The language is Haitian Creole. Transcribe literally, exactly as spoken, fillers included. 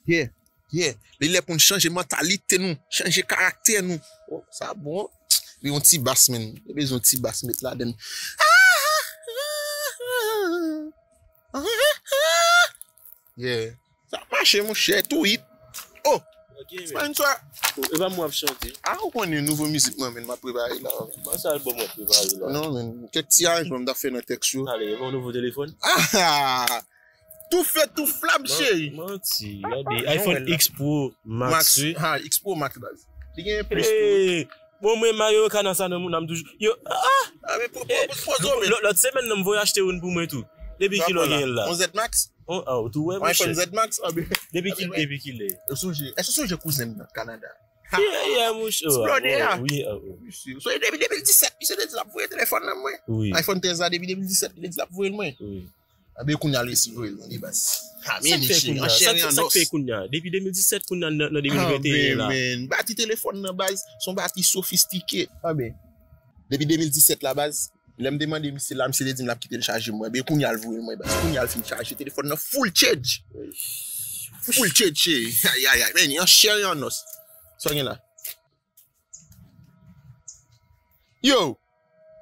Yeah, yeah. Li lè pou n chanje mantalite nou, chanje karaktè nou. Oh, sa bon. Li yon ti bas, men. Li bezwen yon ti bas met ladan. Yeah. Sa ap mache, monchè, tou hit. Oh, Ok, Spine Trap. E pa mwen ap chante. Ah, ou konnen nouvo mizik mwen, men, m ap prepare la. Bon, sa album mwen prepare la. Non, men, kèk ti aranjman m t ap fè nan tèks yo. Ale, e pa yon nouvo telefòn? Ah! Tou fè tou flam, cheri. Manti, gade. iPhone X Pro Max, wi. Ha, X Pro Max, baz. Li gen plis. Hey, bon, mwen, Mario Kana sa nan moun, am toujou. Yo, ah! Ah, men, po- po- poze w, men. Lòt lòt semèn, nan, m voye achte youn pou mwen tou. Depi ki lè w genyen l la? On Z Max? On, ah, ou tou wè, On iPhone monchè. Z Max? Ah, ben. Depi ki, depi ki lè? Ou sonje, èske w sonje kouzen m nan Kanada? Yeah, yeah, monchè. Oh, Explode, ah, ah. Oui, ah, oh. Misye, ou sonje depi de mil disèt, misye te di l ap voye telefòn nan mwen. Oui, iPhone trèz la, depi de mil disèt, li te di l ap voye l mwen. Oui. Ah, ben, kounye a l resi voye l mwen, li baz. Ah, Sa k fè kounye a? Sa k fè- sa k fè kounye a? Depi de mil disèt kounye a nan nan de mil venteyen la. Men, bati telefòn nan, baz, se yon bati sofistike. Ah, ben. Depi de mil disèt la, baz, lè m te mande misye la, misye te di m l ap kite l chaje mwen. Ben, kounye a l voye l mwen, baz. Kounye a l fin chaje telefòn nan full charge. Full charge, cheri. Ay, ay, ay. Men, an chè e an os. Sa gen la? Yo!